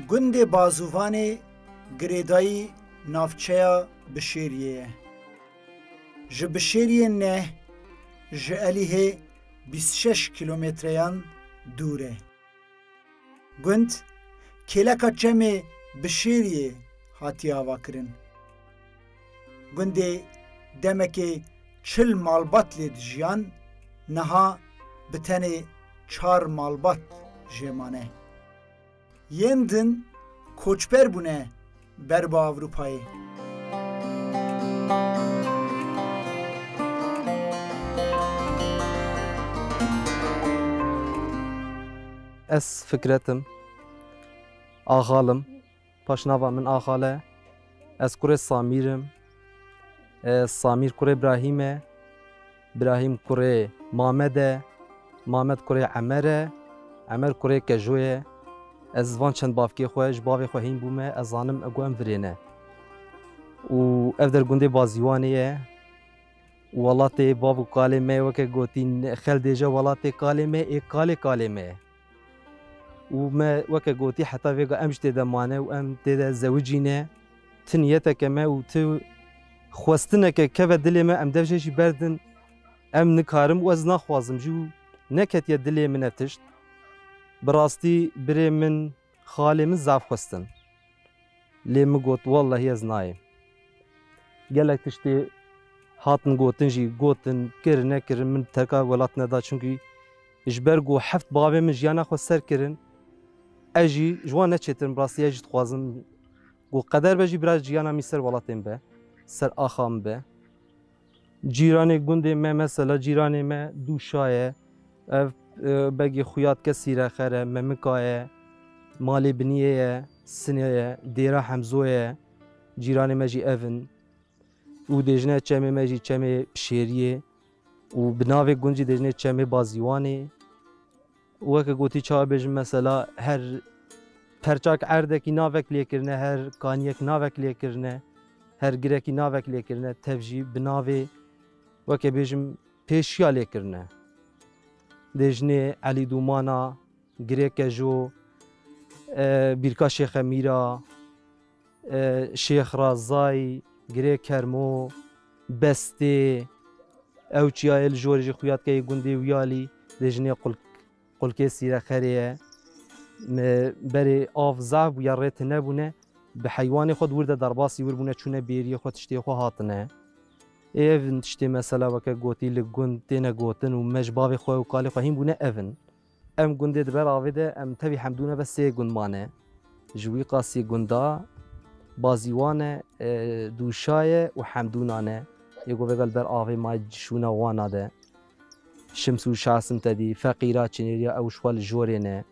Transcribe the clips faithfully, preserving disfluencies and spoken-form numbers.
Gundê Bazûvanê girêdayî navçeya Bişêriyê ye. Ji Bişêriyê neh, ji Elîhê bîst şeş kîlometreyan dûr e. Gund kêleka çemê Bişêriyê hatiye avakirin. Gundê demekê çil malbat lê dijiyan, niha bi tenê çar malbat jê mane. Yên din koçber bûne ber bi Ewropayê. Ez Fikret im, Axal im. Paşnava min Axal e. Ez kurê Samîr im. E, Samîr kurê Birahîm e. Birahîm kurê Mamed e. Mamed kurê Emer e. Emer kurê Kejo ye. Ez van çend bavkê xwe ji bavê xwe hîn bûme. Ez zanim ku em virê ne. Û ev der gundê Bazîwanê ye. Û welatê bav û kalê me ye, weke gotî, xel dêje welatê kalê me, ê kalê kalê me ye. Û me weke gotî heta vêga em ji tê de mane û em tê de zewicîne. Ti niyeteke me û ti xwestineke keve dilê me, em dev jê jî berdin. Em nikarim û ez naxwazim jî û neketiye dilê min ev tişt. Bi rastî birê min, xalê min zaf xwestin. Lê min got, wellehî ez nayêm. Gelek tiştê hatin gotin jî, gotin, kir, nekirin, min terka welat neda, çunkî ji ber ku heft bavê min jiyana xwe ser kirin, ez jî ji wan neçêtir im, rastî ez jî dixwazim ku qeder be jî biraz jiyana min ser welatê min be, ser axa min be. Cîranê gundê me, mesela cîranê me Dûşa ye. Ev, e, begê Xuyatke Sîrexe re, Memika ye, Malê Biniyê ye, Sinê ye, Dêra Hemzo ye. Cîranê me jî ev in. Û dêjine çemê me jî çemê Pişêriyê. Û bi navê gund jî dêjine çemê Bazîwanê. Weke gotî çawa bêjim, mesela her perçak erdekî navek lê kirine, her kaniyek navek lê kirine, her girekî navek lê kirine, tev jî bi navê, weke bêjim, pêşiya lê kirine. Dêjinê Elî Dûmana, Girê Kejo, e, Bîrka Şêxe Mîra, e, Şêx Razayî, Girê Kermo, Bestê, ew çiyayê li jorê jî Xuyatkeyê gundê Wiyalî, dêjinê Qulk-, Qulkê Sîrexerê ye. Me berê av zaf bûye, rê tune bûne. Bi heywanê xwe di wir de derbasî wir bûne, çûne bêriyê xwe, tiştê xwe hatine. Ê ev in tiştê mesela weke gotî li gund têne gotin û me ji bavê xwe û kalê xwe hîn bûne ev in. Em gundê di ber avê de, em tevî Hemdûne ve sê gund mane. Ji wî qasî gunda Bazîwan e, e, Dûşa ye û Hemdûnan e. Yê ku vêga li ber avê maye, şûna wana de. Şims û Şasim te dî, Feqîra Çinêriya, ew ji xwe li jorê ne.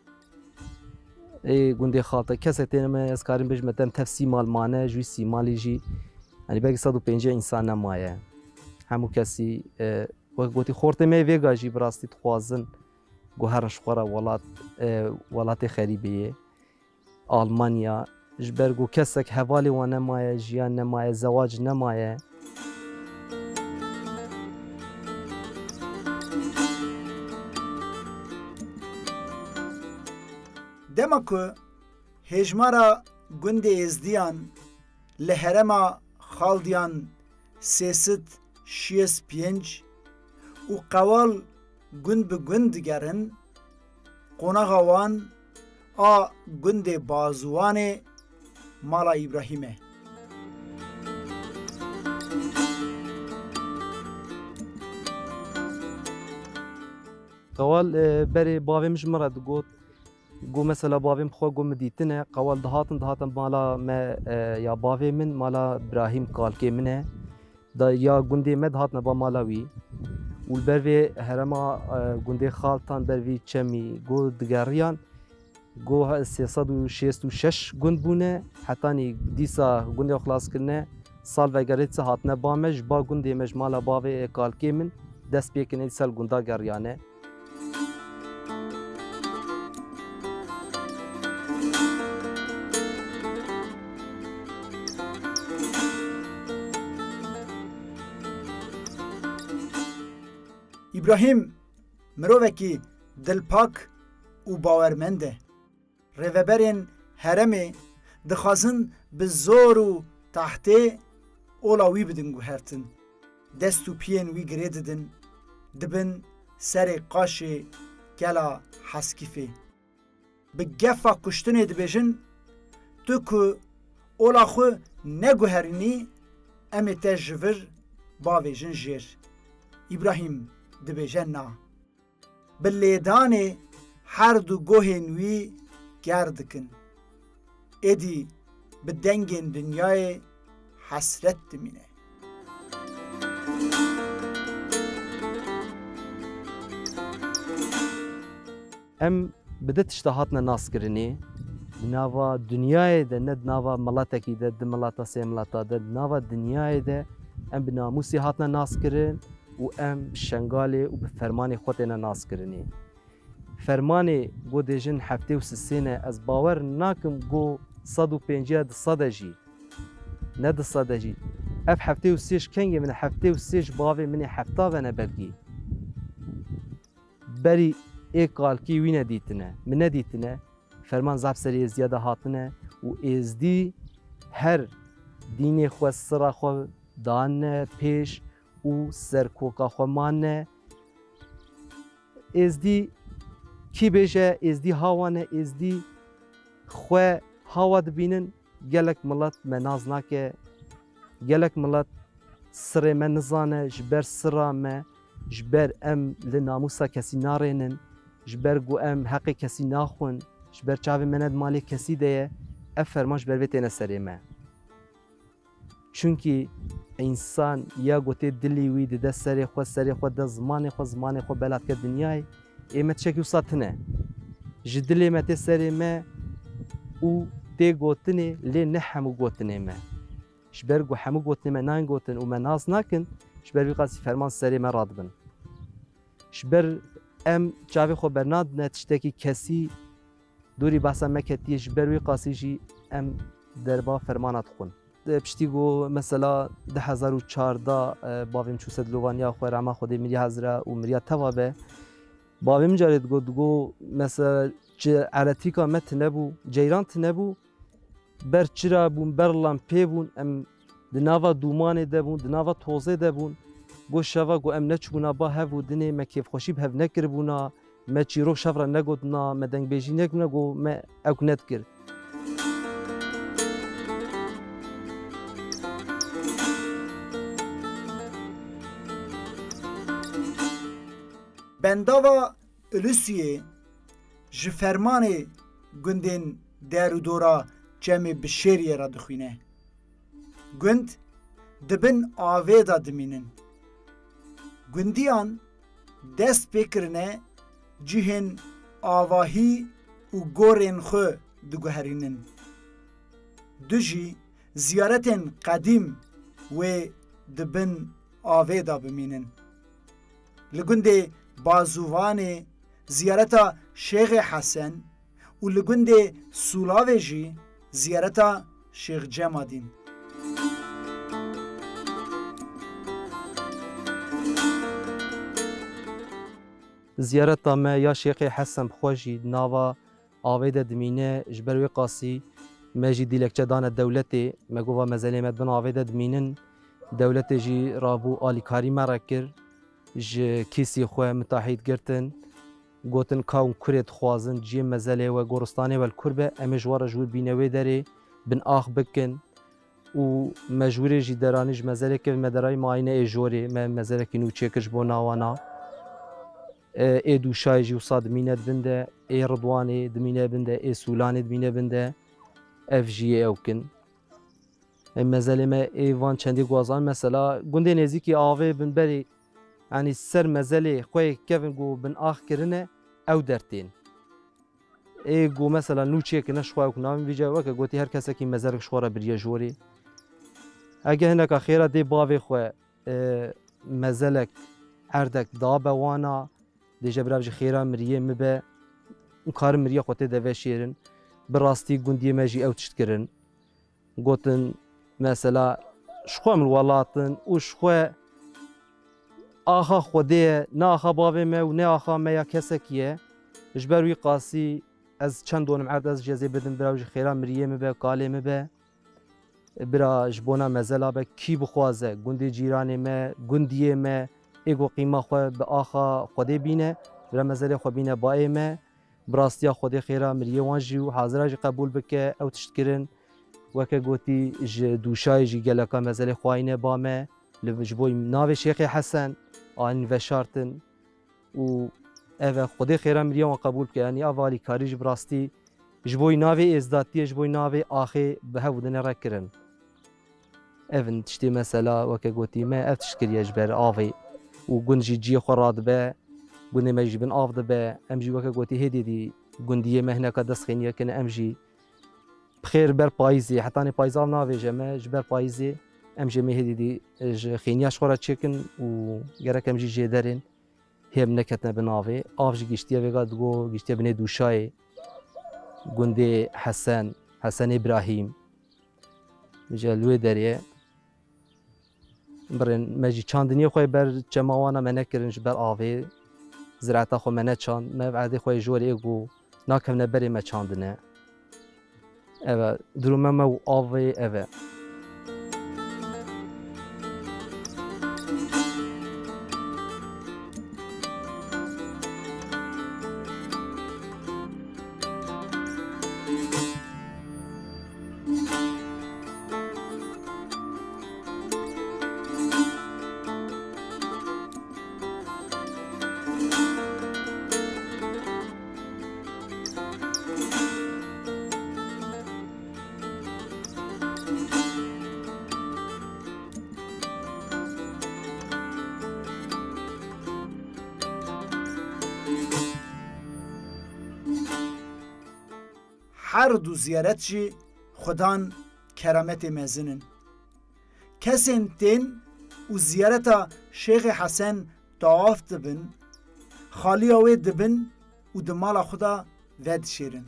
Ê gundê Xalta, kesek têne me, ez karim bêjim, me tem tev sî mal mane, ji wî sî malî jî, yanî belkî sed û pêncî însan nemaye. Hemû kesî, e, wek gotî, xortê me yê vêga jî bi rastî dixwazin ku herin ji xwe re welat, e, welatê xerîbê yê, Almanya, ji ber ku kesek hevalê wan nemaye, jiyan nemaye, zewac nemaye. Dema ku hêjmara gundê Êzdiyan li herêma Xaldiyan sê sed şêst pênc û qewal gund bi gund digerin, qonaxa wan a gundê Bazûwanê mala Îbrahîm e. Qewal, e, berê bavê min ji min re digot, Got, mesela, bavê min bi xwe got, min dîtine, qewal dihatin, dihatin mala me, e, ya bavê min, mala Birahîm kalkê min e. Da ya gundê me dihatine ba mala wî. Û li ber vê herêma, e, gundê Xaltan ber vî çemî got digeriyan. Got, he, sê sed û şêst û şeş gund bûne, hetanî dîsa gundê xwe xilas kirine. Sal vegerê dîsa hatine ba me, ji ba gundê me, ji mala bavê, e, kalkê min, dest pê kirine, dîsa li gunda geriyane. Îbrahîm mirovekî dilpak û bawermend e. Rêveberên herêmê, dixwazin bi zor û tahtê ola wî bidin guhertin. Dest û piyên wî girê didin, dibin serê qaşê kela Heskîfê. Bi gefa kuştinê dibêjin, tu ku ola xwe neguherînî, em ê te ji vir bavêjin jêr. Îbrahîm dibêje na. Bi lêdanê her du guhên wî ker dikin. Êdî bi dengên dinyayê hesret dimîne. Em bi du tişta hatine naskirinê. Di nava dinyayê de, ne di nava miletekî de, du mileta, sê mileta de, di nava dinyayê de em bi namûsê hatine naskirin û em bi şengalê û bi fermanê xwe têne naskirinê. Fermanê ku dêjin heftê û sisê ne, ez bawer nakim ku sed û pêncî ya di sede jî, ne di sede jî. Ev heftê û sê ji kengê min e? Heftê û sê ji bavê min ê hefta ve ne belkî. Berî ê kalkî wî nedîtine, min nedîtine. Ferman zaf serê Êzdiya de hatine û Êzdî her dînê xwe, sira xwe dane pêş û serkoka xwe mane. Êzdî kî bêje, Êzdî hawa ne, Êzdî xwe hawa dibînin. Gelek milet me nas nake, gelek milet sirê me nizane, ji ber sira me, ji ber em li namûsa kesî narênin, ji ber ku em heqê kesî naxwin, ji ber çavê me ne di malê kesî de ye, ev ferman ji ber vê têne serê me. Çunkî însan ya ku tê dilî wî dide serê xwe, serê xwe de zimanê xwe, zimanê xwe bela dike dinyayê, ê me tiştekî wisa tune. Ji dilê me tê serê me û tê gotinê, lê ne hemû gotinê me. Ji ber ku hemû gotinê me nayên gotin û me nas nakin, ji ber vî qasî ferman serê me radibin. Ji ber em çavê xwe bernadine tiştekî kesî, dorî behsa me ketiye, ji ber wî qasî jî em derba fermana dixwin. Piştî ku mesela du hezar û çardeh, e, bavê min çû ser dilovaniya xwe, rehma Xwedê miriye hezra û miriya teva be. Bavê min carê digot, digot, mesela, çi eletrîka me tune bû, ceyran tune bû, ber çira bûn, ber lampê bûn, em di nava dûmanê de bûn, di nava tozê de bûn. Got, şeva ku em neçûbûna ba hev û dinê, me kêfxweşî bi hev nekiribûna, me çîrok şev re negotina, me dengbêjî nekiribûna, got, me ewk nedikir. Bendava Ulusiyê ji fermanê gundên der û dora Çemê Bişêriyê re dixwîne. Gund di bin avê de dimînin. Gundiyan dest pê kirine cihên avahî û gorên xwe diguherînin. Du jî ziyaretên qedîm wê di bin avê de bimînin. Li gundê Bazûvanê ziyareta Şêxê Hesen û li gundê Sûlavê jî ziyareta Şêx Cemadîn. Ziyareta me ya Şêxê Hesen bi xwe jî nava avê de dimîne, ji ber wê qasî me jî dîlekçe dane dewletê, me got va mezelê me di bin avê de dimînin. Dewletê jî rabû alîkarî me re kir, ji kîsî xwe mitahît girtin, gotin ka hûn kurê dixwazin, ciyê mezelê we, goristanê we li kur be, em ê ji we re ji wir bîne wê derê, bin ax bikin. Û me ji wirê jî deranî ji mezelê kevin, me derayî mayîne ê jorê, me mezelekî nû çêkir ji bo nawana. E, ê Dûşayê jî wisa dimîne di bin de, ê Ridwanê dimîne bin de, ê Sûlanê dimîne bin de. Ev jî yê ewk in. E, mezelê me ê van çendî guazan, mesela gundê nêzîkî avê bin berê, yanî ser mezelê xwe yê kevin ku bin ax kirine, ew dertên. Ê ku mesela nû çêkirine ji xwe ew navin vî cayê weke gotî her kesekî mezelek ji xwe re biriye jorê. Ege hineka xêra dê bavê xwe, e, mezelek, erdek dabe wana, dêje bira jî xêra miriyê min be, û karin miriya xwe tê de veşêrin. Bi rastî gundiyê me jî ew tişt kirin. Gotin, mesela, ji xwe min welatin û ji xwe axa Xwedê ye, ne axa bavê me û ne axa me ya kesekî ye. Ji ber wî qasî ez çend donim erd ez jî ez ê bidim bira, ji xêra miriyê min be, kalê min be. Bira ji bona mezela be, kî bixwaze, gundê cîranê me, gundiyê me, ê ku qîma xwe bi axa Xwedê bîne, bira mezelê xwe bîne bayê me. Bi rastiya Xwedê xêra miriyê wan jî û hazira jî qebûl bike, ew tişt kirin. Weke gotî ji Dûşayê jî geleka mezelê xwe ayîne ba me, li, ji bo navê Şêxê Hesen anîn veşartin. Û ev e, Xwedê xêra miriya wan qebûl bike. Yanî ev alîkarî jî bi rastî ji bo navê êzdatiyê, ji bo navê axê bi hev û dinê re kirin. Ev in tiştê mesela, weke gotî me, ev tişt kiriye ji ber avê û gund jî ciyê xwe radibe, gundê me jî bin av dibe. Em jî weke gotî hêdî dî gundiyê me hineka dest xêniye kin, em jî bi xêr ber payîzê, hetanê payîz av navêje me, ji ber payîzê em jê mê hêdî dî ji xêniya ji xwe re çêkin û gerek em jî jê derên. Hê em neketine bin avê. Av jî giştiye vêga digo, giştiye binê Dûşayê, gundê Hesen, Hesenê Îbrahîm. Ji li wê derê birên me jî çandiniyê xwe ber çema wana me nekirin ji ber avê. Ziraeta xwe me neçand. Me ev erdê xwe yê jorê ê ku nakevne berê me çandine. Ev e, durûme me û avê ev e. Her du ziyaret jî Xudan kerametê mezin in. Kesên tên û ziyareta Şêxê Hesen tawaf dibin, xaliya wê dibin û di mala xwe de vedişêrin.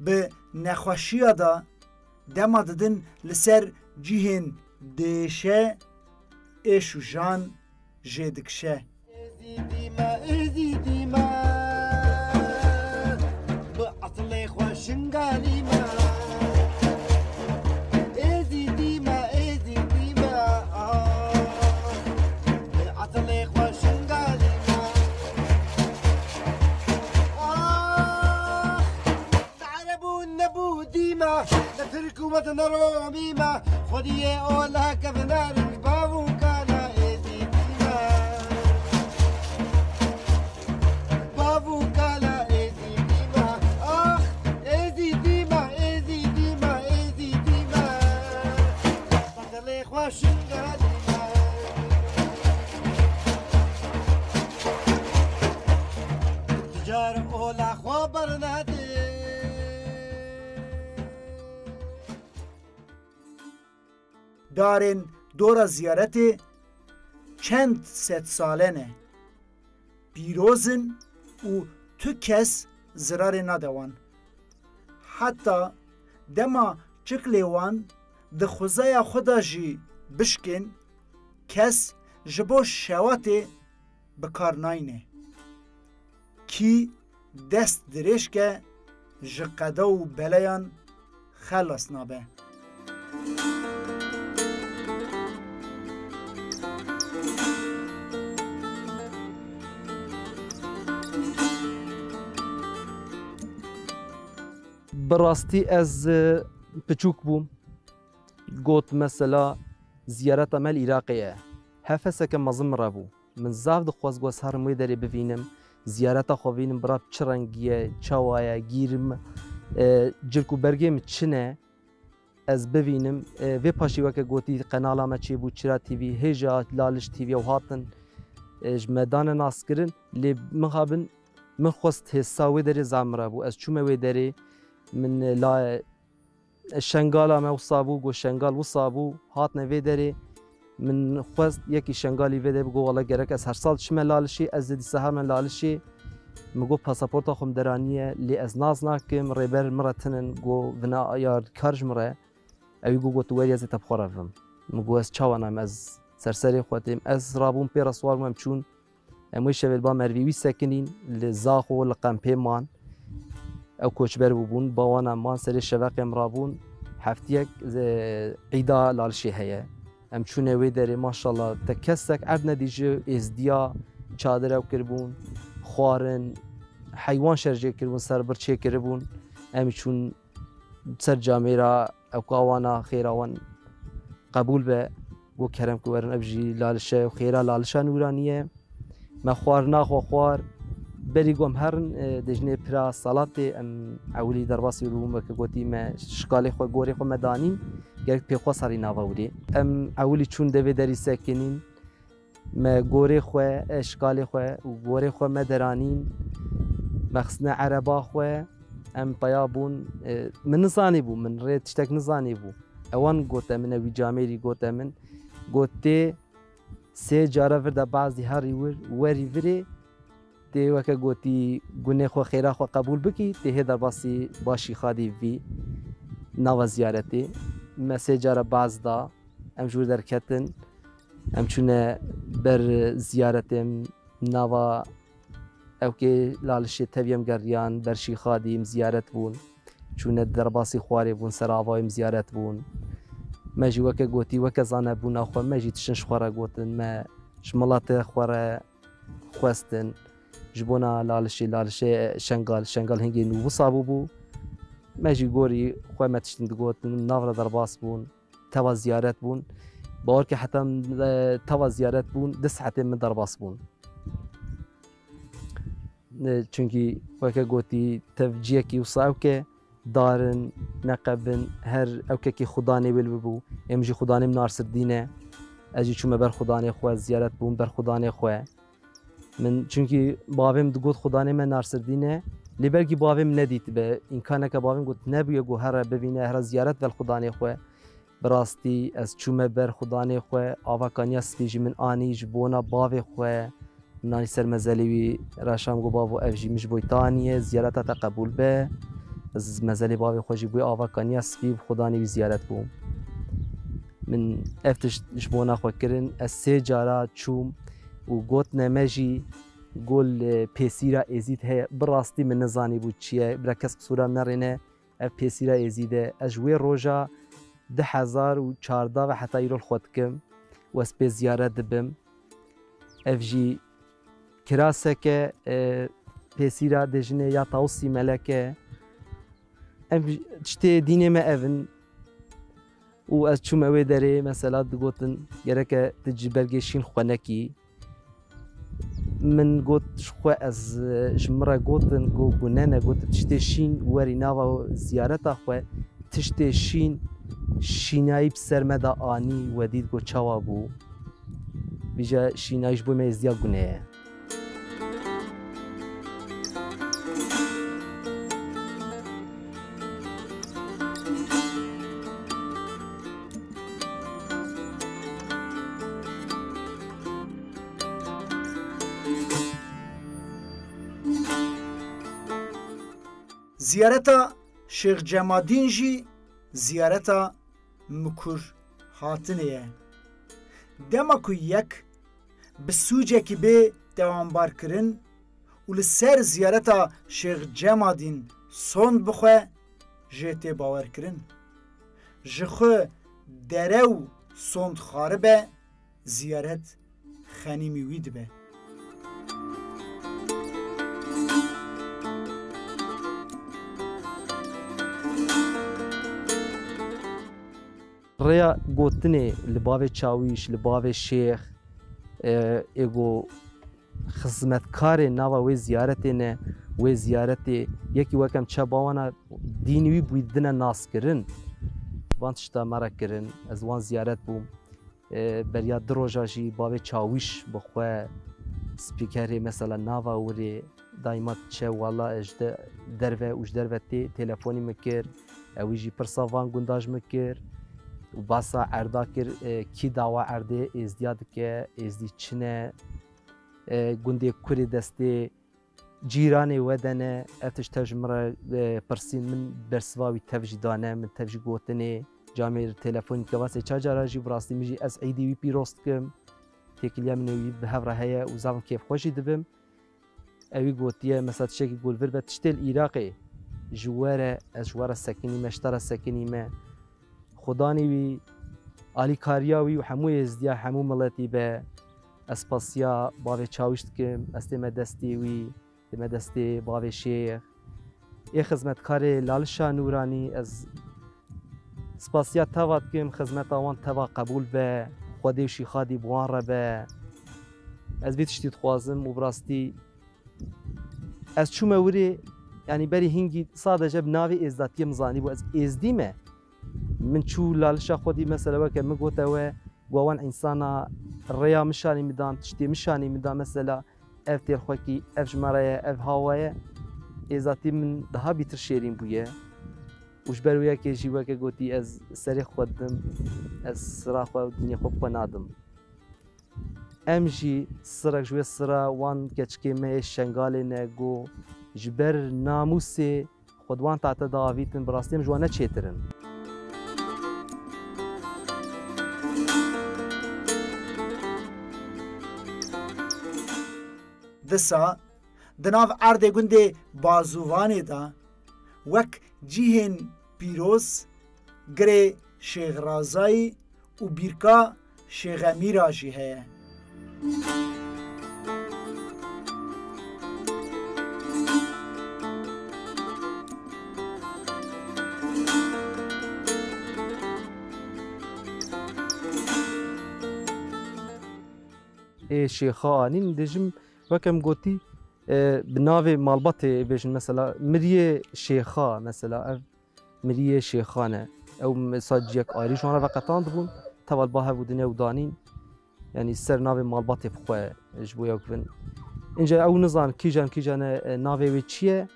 Bi nexweşiya de dema didin li ser cihên dêşe, êş û jan jê dikişe. Êzîdî me, Êzîdî me, bi eslê xwe Şingalî me. Êzîdî me, Êzîdî me, ah, bi eslê xwe Şingalî me. Ah, ne Ereb û ne Bûdî me, ne Tirk û me, ne Romî me. Xwediyê ola kevnarin bav û kala Êzîdî me. Bav û kala Êzîdî me. Ax, Êzîdî me, Êzîdî me, Êzîdî me. Bedelê xwe Şingalî me. Dicar ola xwe bernadê. Darên dora ziyaretê çend sed sale ne. Pîroz in û tu kes zirarê nade wan. Heta dema çiklê wan di xwezaya xwe de jî bişkên, kes ji bo şewatê bi kar nayne. Kî dest dirêj ke, ji qeda û beleyan xelas nabe. Bi rastî ez, e, piçûk bûm. Got, mesela, ziyareta me li Iraqê ye. Hefeseke mezin min re bû. Min zaf dixwest ku ez herim wê derê bivînim, ziyareta xwe bivînim, bira çi rengî ye, çawa ye, gîrim, e, cilk û bergê min çi ne, ez bivînim. E, vê paşî weke gotî qenala me çêbû, Çira T V, hêja Laliş T V ew hatin, e, ji me dane naskirin, lê mixabin min xwest hêsa wê derê zaf min re bû. Ez çûme wê derê, min, e, la, Şengala me wisa bû, got, Şengal wisa bû, hatine vê derê. Min xwest yekî Şengalî vê derê, got, wele gerek ez her sal çime Lalişê, ez ê dîsa herme Lalişê. Min got, pasaporta xwe min deraniye, lê ez nas nakim, rêber min re tinin, got, vina ya kar ji min re. Ewî got, got, tu werî ez ê te bi xwe re bivim. Min got, ez çawa nayim, ez ser serê xwe têm. Ez rabûm pê re siwar bûm, em çûn. Em wê şevê li ba Mervî wî sekinîn, li Zaxo, li qempê man. Ew koçber bûbûn, ba wan em man serê şeveqê em rabûn. Heftiyek, e, îda Lalişê heye. Em çûne wê derê, maşallah, te kesek erd nedî ji êzdiya çadir ew kiribûn, xwarin, heywan şer jê kiribûn, ser bir çê kiribûn. Em çûn ser camêra, ew ka wana xêra wan qebûl be, got kerem ku werin ev jî Lalişe û xêra Lalişa nûranî ye. Me xwarina xwe xwar. Berî ku em herin, e, dijnê pira salatê, em ewilî derbasî wir bûn, weke gotî me şikalê xwe, gorê xwe me danîn, gerek pê xwe serî nava wirê. Em ewilî çûn devê derî sekinîn, me gorê xwe, e, şikalê xwe û gorê xwe me deranîn, me xistine ereba xwe, em peya bûn, e, min nizanî bû, min rê tiştek nizanî bû. Ewan gote min, ewî camêrî gote min, got tê Sê cara vir de bazî herî wir, werî virê, tê weke gotî gunê xwe, xêra xwe qebûl bikî, tê hê derbasî başî xadî vî nava ziyaretê. Me sê cara baz da, em ji wir derketin, em çûne ber ziyaretê, em nava Ewkê Lalişê tevî em geriyan, ber Şîxadî em ziyaret bûn. Çûne derbasî xwarê bûn, ser avayê em ziyaret bûn. Me jî weke gotî, weke zanebûna xwe, me jî tiştin ji xwe re gotin, me ji milata xwe re xwestin. Ji bona Lalişê, Lalişê Şengal, Şengal hingê nû wisa bûbû. Me jî gorî xwe me tiştin digotin, nav re derbas bûn. Teva ziyaret bûn. Bawer ke heta, e, teva ziyaret bûn, du saetê min derbas bûn. E, çunkî weke gotî, tev ciyekî wisa ew ke darin, neqebin, her ewkekî xudanê wê li bibû. Êm jî xudanê min Narsirdîn e. Ez jî çûme ber xudanê xwe, ziyaret bûm ber xudanê xwe. Min, çunkî bavê min digot xudanê me Narsirdîn e, lê belkî bavê min nedîtibe. Îmkan heke bavê min got nebûye ku here bivîne, here ziyaret vel xudanê xwe. Bi rastî ez çûme ber xudanê xwe, ava kaniya spî jî min anî ji bona bavê xwe. Min anî ser mezelê wî, reşam got bavo ev jî min ji bo te aniye, ziyareta te qebûl be. Ez mezelê bavê xwe jî bûye ava kaniya spî, bi xudanê wî ziyaret bûm. Min ev tişt ji bona xwe kirin, ez sê cara çûm û gotine me jî, Gol, e, pêsîra Êzîd heye. Bi rastî min nizanîbû çi ye. Bira kes qisûra min nerêne. Ev pêsîra Êzîd e. Ez ji wê roja du hezar û çardeh ve heta îro li xwe dikim û ez pê ziyaret dibim. Ev jî kiraseke, e, pêsîra dejinê ya Tawusî Melek e. Ev tiştê dînê me ev in. Û ez çûme wê derê, mesela digotin, gereke tu ji belgê şîn xwe nekî. Min got, ji xwe ez, ji min re gotin ku gune ne, got, tiştê şîn werî nava ziyareta xwe, tiştê şîn, şînayî bi ser me de anî, we dît ku çawa bû. Vîja şînayî ji bo me êzdiya gune ye. Ziyareta Şêx Cemadîn jî ziyareta mikur hatinê ye. Dema ku yek bi sûcekî bê tewanbarkirin û li ser ziyareta Şêx Cemadîn sond bixwe, jê tê bawerkirin. Ji xwe dere û sond xaribe, ziyaret xenîmî wî dibe. Rêya gotinê li bavê çawîş, li bavê şêx, e, ê ku xizmetkarê nava wê ziyaretê ne, wê ziyaretê yekî weke em çe bawana dînî wî bûyî dine naskirin. Van tişta me re kirin, ez wan ziyaret bûm. E, beriya du roja jî bavê çawîş bi xwe spîkerê mesela nava wirê daîma diçe, wala ji de-, derve û ji derve tê, telefonî min kir. Ewî jî pirsa van gunda ji min kir û basa erda kir, e, kî dawa erdê êzdiya dike, êzdî çi ne, e, gundê kurê destê cîranê we de ne, ev tişt tev ji min re, e, pirsîn, min bersiva wî tev jî dane, min tev jî gotinê, camêr telefonî dike, vasê ça cara jî bi rastî min jî ez êdî wî pîroz dikim. Têkiliya min ê wî bi hev re heye û zaf kêfxweş jî dibim. Ewî gotiye, mesela tiştekî ku li vir be, tiştê li Iraqê ji we re, ez ji we re sekinîme, ji te re sekinîme. Xudanî wî, alîkariya wî û hemû êzdiya hemû miletî be. Ez spasiya bavê Çawîş dikim, ez tême destê wî, tême destê bavê Şêx. Ê xizmetkarê Lalişa Nûranî, ez spasiya teva dikim, xizmeta wan teva qebûl be, Xwedê û Şîxadî bi wan re be. Ez vî tiştî dixwazim û bi rastî ez çûme wirê, yanî berî hingî sadece bi navê êzdatiyê min zanîbû ez êzdî me. Min çû Lalişa xwe dî, mesela weke min gote we, got wan însana rêya min şanî min dan, tiştê min şanî min dan, mesela ev têlxwekî, ev ji me re ye, ev hawa ye. Êzatî min daha bîtir şêrîn bûye. Û ji ber wê yekê jî weke gotî ez serê xwe didim, ez sira xwe û dînê xwe bi xwe nadim. Em jî sirek ji wê sira wan keçikê me yê Şengalê ne, got, ji ber namûsê xwe di wan tahtê de avîtin, bi rastî em ji wan ne çêtir in. Disa di nav erdê gundê Bazûvanê de wek cihên pîroz, girê Şêx Razayî û bîrka Şêx Emîra jî heye. Ê Şêxa anîn, dêjim weke min gotî, e, bi navê malbatê bêjin, mesela, Miriyê Şêxa, mesela, ev Miriyê Şêxan e. Ew mesela ciyek ayrî ji wan re veqetandibûn, teva li ba hev û dinê ew danîn. Yanî ser navê malbatê bi xwe ji bo yek bin. Înca ew nizan kîjan kîjan e, e, navê wê çi ye?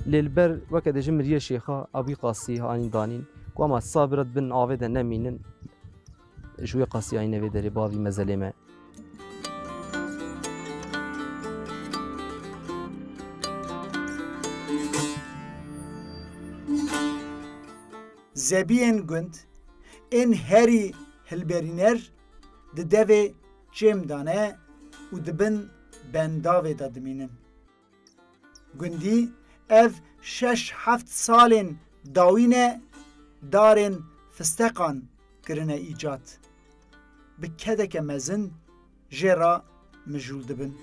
Lê li ber weke dêjin Miriyê Şêxa, a wî qasî anîn danîn. Ku ama sabir e, di bin avê de nemînin. Ji wê qasî anîne vê derê bavî mezelê me. Zebiyên gund ên herî hilberîner di devê çêm de ne û di bin bendavê de dimînin. Gundî ev şeş heft salên dawî ne darên fisteqan kirine îcad. Bi kedeke mezin jê re mijûl dibin.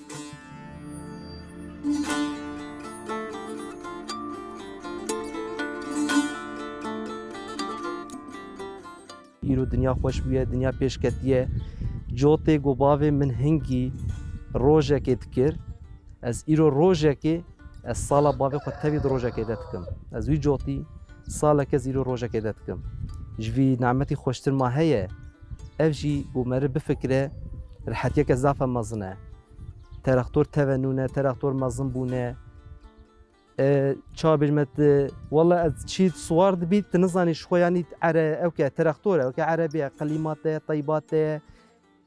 Îro dinya xweş bûye, dinya pêş ketiye. Cotê ku bavê min hingî rojekê dikir, ez îro rojekê, ez sala bavê xwe tevî di rojekê de dikim. Ez wî cotî salek ez îro rojekê de dikim. Ji vî nimetî xweştir ma heye? Ev jî ku meriv bifikire, rehetiyeke zafe mezin e. Teraktor teve nûne, teraktor mezin bûne. E, ça bêjme tu, wela ez çî siwar dibî, tu nizanî ji xwe, yanî ere-, ew ke teraktor e, ew ke erebê ye, qilîma te ye, teyba te ye,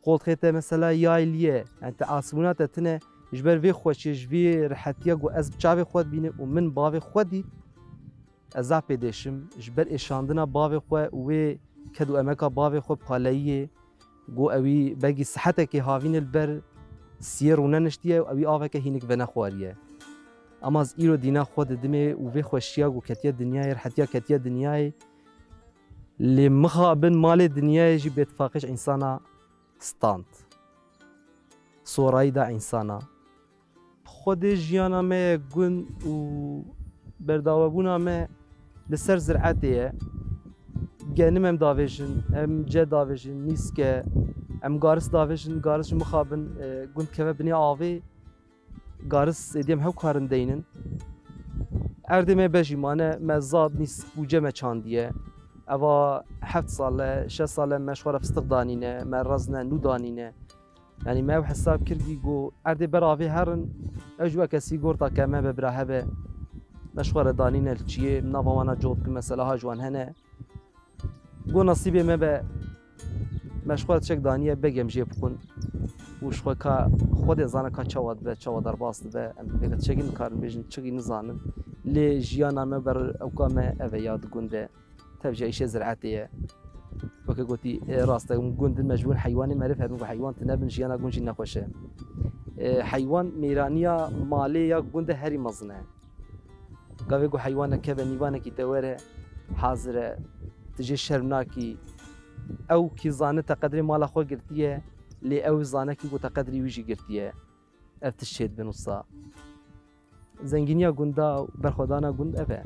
qoltxê te mesela yaylî ye. Yanî tu asmûna te tune, ji ber vê xweşiyê, ji vê rehetiya ku ez bi çavê xwe dibînim û min bavê xwe dît, ez zaf pê dêşim, ji ber êşandina bavê xwe û wê ked û emeka bavê xwe paleyiyê, got ewî begî sihetekê havînê li ber siyê rûneniştiye û ewî aveke hînik venexwariye. Ema ez îro dîna xwe didimê û vê xweşiya ku ketiye dinyayê, rehetiya ketiye dinyayê, lê mixabin malê dinyayê jî bêtifaqî ji însana stand. Sorayî da însana. Xwedê jiyana me ye gund û berdawebûna me li ser zir'etê ye. Genim em davêjin, em ce davêjin, nîske, em garis davêjin, garis ji mixabin, e, gund keve binê avê, garis êdî em hew karin deynin. Erdê me bejî mane, me zad nîsk û ce me çandiye. Eva heft sal e, şeş sal e me ji xwe re fistiq danîne, me rezne nû danîne. Yanî me ew hesab kirgî ku erdê ber avê herin, ew ji weke sîgorta ke me be bira hebe, me ji xwe re danîne li çiyê, nava wana cot ki mesela ha ji wan hene. Got nasîbê me be, me ji xwe re tiştek daniye, begem jê bixwin. Û ji xwe ka Xwedê zane ka çawa dibe, çawa derbas dibe. Em vê tiştekî nikarin bêjin, çikî nizanin. Lê jiyana me ber ewka me ev e ya di gund de. Tev jî îşê zir'etê ye. Weke gotî, e, rast e, gund in mecbûr heywanê meriv hebin, ku heywan tune bin jiyana gund jî nexweş e. E, heywan mêraniya malê ya gund de herî mezin e. Gavê ku heywanek keve nîvanekî te were, hazir e, tu jê şerm nakî. Ew kî zane te qedrê mala xwe girtiye, lê ew zane kî ku te qedrî wî jî girtiye. Ev tişt çêdibin wisa. Zengîniya gunda û berxwedana gund ev e.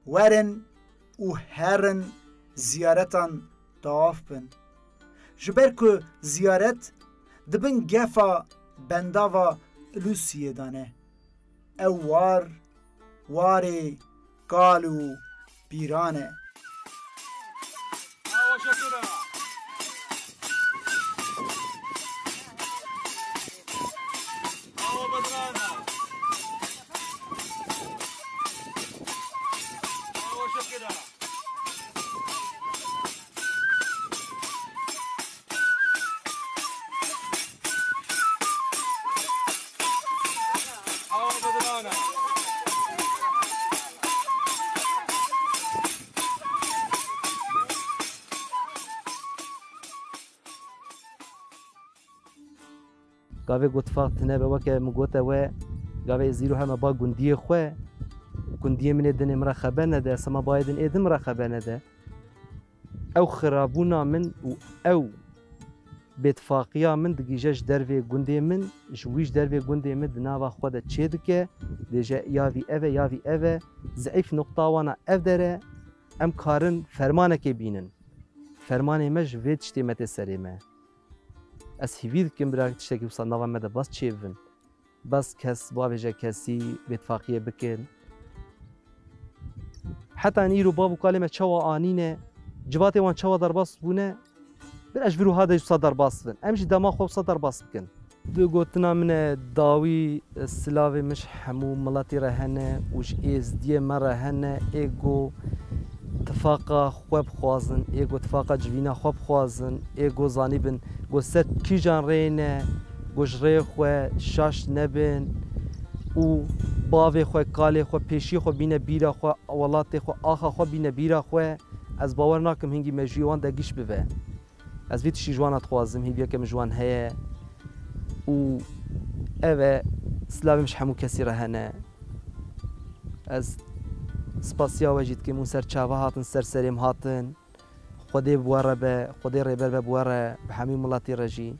Werin û herin ziyaretan tawaf bin. Ji ber ku ziyaret di bin gefa bendava Lûsiyê de ne. Ew war, warê kal û pîran e. Gavê ku tifaq tune be, weke min gote we, gavê ez îro heme ba gundiyê xwe, gundiyê min ê din ê min re xeber nede, sema bayê din ê din min re xeber nede. Ew xirabûna min û ew bêtifaqiya min digihîje ji dervê gundê min, ji wî ji dervê gundê min di nava xwe de çêdike, dêje ya vî ev e, ya vî ev e, zeîf nuqta wana ev der e, em karin fermanekê bînin. Fermanê me ji vê tiştê me tê serê me. Ez hîvî dikim bira tiştekî wisa nava me de bas çêbibin. Bes kes bavêje kesî bêtifaqiyê bikin. Heta îro bav û kalê me çawa anîne, civatê wan çawa derbas bûne, bir ez ji vir wiha de wisa derbas bibin. Em jî dema xwe wisa derbas bikin. Di gotina min e dawî, silavê min ji hemû miletî re hene û ji êzdiyê me re hene, ê ku tifaqa xwe bixwazin, ê ku tifaqa civîna xwe bixwazin, ê ku zanîbin ku ser kîjan rêyê ne, ku ji rêyê xwe şaş nebin û bavê xwe, kalê xwe, pêşiyê xwe bîne bîra xwe, welatê xwe, axa xwe bîne bîra xwe. Ez bawer nakim hingî mejûyê wan de giş bibe. Ez vî tiştî ji wan dixwazim, hîviyeke min ji wan heye û ev e, silavê min ji hemû kesî re hene. Ez spasiya we jî dikim, hûn ser çava hatin, ser serê min hatin. Xwedê bi we re be, Xwedê rêber be bi we re, bi hemî miletî re jî.